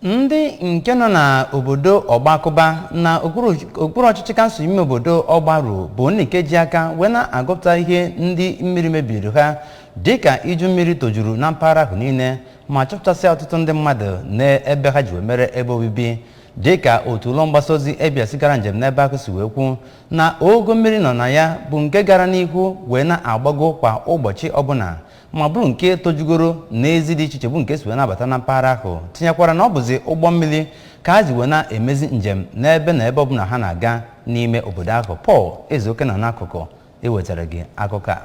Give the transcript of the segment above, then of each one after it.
Ndị nke nọ n'obodo Ọgbakụba na okpuru ọchịchị kansụl ime obodo Ọgbaru bụ ndị nke ji aka wee na-agụpụta ihe ndị mmiri mebiri ha, dịka iju mmiri tojuru na mpaghara ahụ niile ma chọpụtasịa ọtụtụ ndị mmadụ n'ebe ha ji wee mere ebe obibi. Dịka otu ụlọ mgbasa ozi ABS gara njem n'ebe ahụ si wee kwu na ogo mmiri nọ na ya bụ nke gara n'ihu wee na-agbago kwa ụbọchị ọbụla, ma bụrụ nke tojugoro n'ezi dị iche iche bụ nke si wee na-abata na mpaghara ahụ, tinyekwara na ọ bụzi ụgbọ mmiri ka ha ji wee na-emezi njem n'ebe na ebe ọbụla ha na-aga n'ime obodo ahụ. Paul Ezeoke nọ n'akụkụ ewetara gị akụkọ a.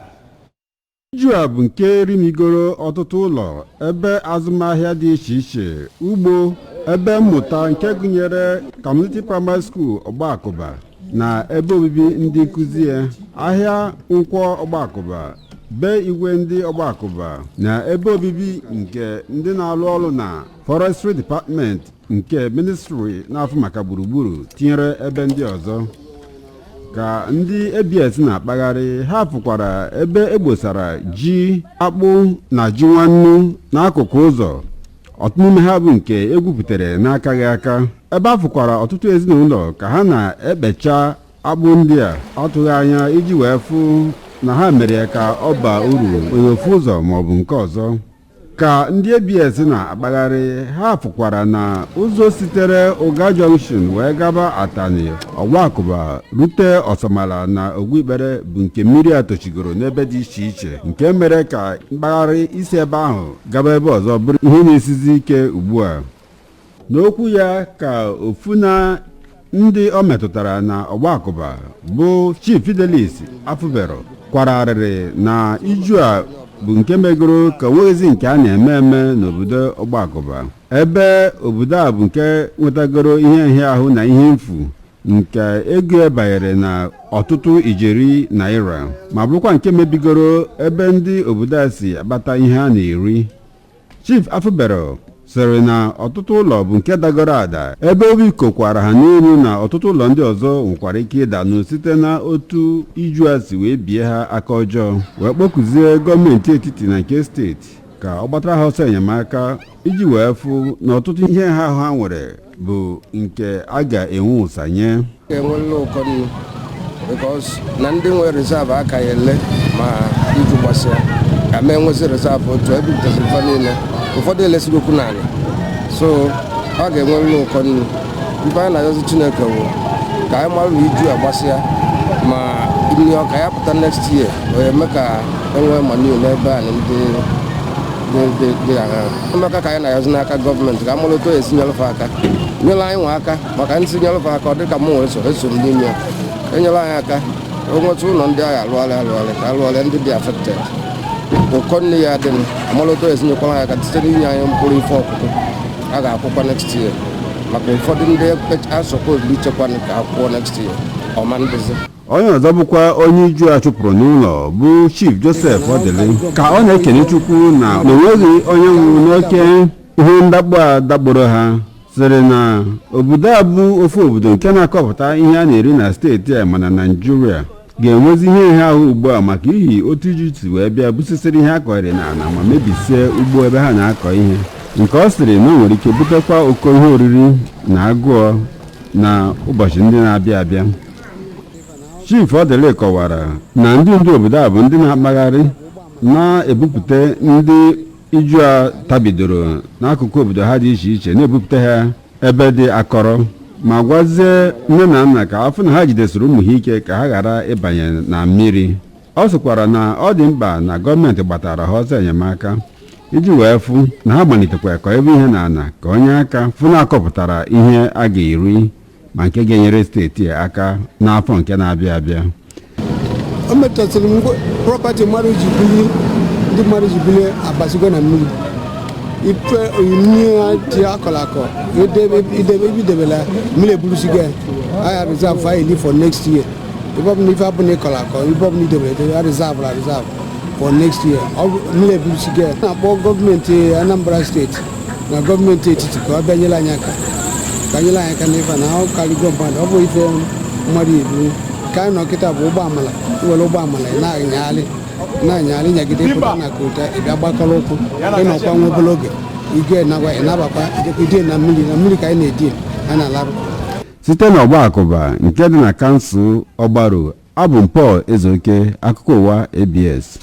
Iju a bụ nke rimigoro ọtụtụ ụlọ, ebe azụmahịa dị iche iche, ugbo, ebe mmụta nke gụnyere Community Primary School Ọgbakụba na ebe obibi ndị nkụzi ya, ahịa Nkwọ Ọgbakụba, be igwe ndị Ọgbakụba na ebe obibi nke ndị na-alụ ọrụ na Forestry Department nke Ministry na-afụ maka gburugburu, tinyere ebe ndị ọzọ. Ka ndị ABS na-akpagharị, ha fụkwara ebe egbosara ji, akpụ na ji nwannu n'akụkụ ụzọ, ọtụtụ n'ime ha bụ nke egwupụtara n'akaghị aka, ebe a fụkwara ọtụtụ ezinụlọ ka ha na-ekpecha akpụ ndị a atụghị anya iji wee fụ na ha mere ka ọ baa uru ofu ụzọ maọbụ nke ọzọ. Ka ndị ABS na-akpagharị, ha fụkwara na ụzọ sitere Ụga Junction wee gaba Atani, Ọgbakụba, rute Ọsọmala na Ogbuikpere bụ nke mmiri a tochigoro n'ebe dị iche iche, nke mere ka mkpagharị isi ebe ahụ gaba ebe ọzọ bụrụ ihe na-esizi ike ugbu a. N'okwu ya, ka ofu na ndị ọ metụtara na Ọgbakụba bụ Chief Fidelis Afụbero kwara arịrị na iju a bụ nke megoro ka onweghịzi nke a na-eme eme n'obodo Ọgbakụba, ebe obodo a bụ nke nwetagoro ihe nhịahụ na ihe mfu nke ego banyere na ọtụtụ ijeri naira, ma bụrụkwa nke mebigoro ebe ndị obodo a si akpata ihe a na-eri. Chief Afụbero sịrị na ọtụtụ ụlọ bụ nke dagoro ada, ebe obi kokwara ha n'elu na ọtụtụ ụlọ ndị ọzọ nwekwara ike ịdanụ site na otu iju a si wee bie ha aka ọjọọ, wee kpọkụzie gọọmenti etiti na nke steeti ka ọ gbatara ha ọsọ enyemaka iji wee fụ na ọtụtụ ihe ha ahụ ha nwere bụ nke a ga-enwe ụsa nye. Ga-enwerịrị ụkọ nnu, because na ndị nwe reserve aka ya ele ma iju gbasịa ka ma enwezi reserve otu ebupụtasịrị fa niile, ụfọdụ elesigokwu n'ala, so ọ ga-enwerịrị ụkọ nnu. Ife anyị na-ayọzi Chineke bụ ka anyị mara na iju agbasịa ma nri ọka ya pụta next year, ọ eme ka enwee manure n'ebe anyị ndị dị agha emeka. Ka anyị na-ayọzi n'aka gọọmenti ka amara otu esi nyelụfe aka, nyere anyị nwa aka, maka ndị nyelụfe aka ọ dịka mụ nwere so eso m n'ime ya. Enyere anyị aka o nweta ụlọ ndị agha alụgharị alụgharị ka alụgharị ndị dị affected, ụkọ nne ya adịnụ. Amara otu esi nyekwara anyị aka site n'inye anyị mkpụrụ ife ọkụkụ a ga-akwụkwa next year, maka ụfọdụ ndị asọkwa oriri ichekwa ka akwụkwọ next year ọma ndịzi. Onye ọzọ bụkwa onye iju a chụpụrụ n'ụlọ bụ Chief Joseph Odili, ka ọ na-ekene Chukwu na onweghị onye nwụrụ n'oke ihe ndakpo a dakporo ha, sịrị na obodo a bụ ofu obodo nke na-akọpụta ihe a na-eri na steeti a, mana Naijiria ga-enwezi ihe ihe ahụ ugbu a maka ihi otu iju si wee bịa busisịrị ihe a kọrị n'ala ma mebisie ugbo ebe ha na-akọ ihe, nke ọ sịrị na o nwere ike butekwa ụkọ ihe oriri na agụọ na ụbọchị ndị na-abịa abịa. Chief Odili kọwara na ndị ndu obodo a bụ ndị na-akpagharị na-ebupụta ndị iju a tabidoro n'akụkụ obodo ha dị iche iche, na-ebupụta ha ebe dị akọrọ, ma gwazie nne na nna ka afụ na ha jidesiri ụmụ ha ike ka ha ghara ịbanye na mmiri. Ọ sịkwara na ọ dị mkpa na gọọmenti gbatara ha ọsọ enyemaka iji wee fụ na ha malitekwa kọ ebe ihe na ana ka onye aka fụ na akọpụtara ihe a ga-eri, ma nke ga-enyere steeti a aka n'afọ nke na-abịa abịa. O metụtasịrị m property mmadụ ji bili, ndị mmadụ ji bili abasigo na mmiri. Ife onyinye ha ji akọrọ akọ idebe ibidebela mmiri eburusigo ya. Aya reserve anyị li for next year. Ife ọbụla, ife abụla ịkọrọ akọ, ife ọbụla idebere edebe, a reserve la reserve for next year. Ọ bụ mmiri eburusigo ya. Na-akpọ gọọmenti Anambra Steeti na gọọmenti etiti ka ọ bịa nyere anyị aka, ka nyere anyị aka n'ife a na ọ karịgo mmadụ. Ọ bụ ife mmadụ ebu ka anyị nọ kịta bụ ụgbọ amala. Iwere ụgbọ amala ị na-anyagharị na-anyagharị nyagide, pụta na kota, ị bịa gbakọrọ ụkwụ, ịnọkwa nwa obere oge. Igwe nakwa ịnabakwa ijekwa idie na mmiri, na mmiri ka anyị na-edie a na-alarụ. Site n'Ọgbakụba nke dị na kansụl Ọgbaru, abụ m Paul Ezeoke, akụkọ ụwa ABS.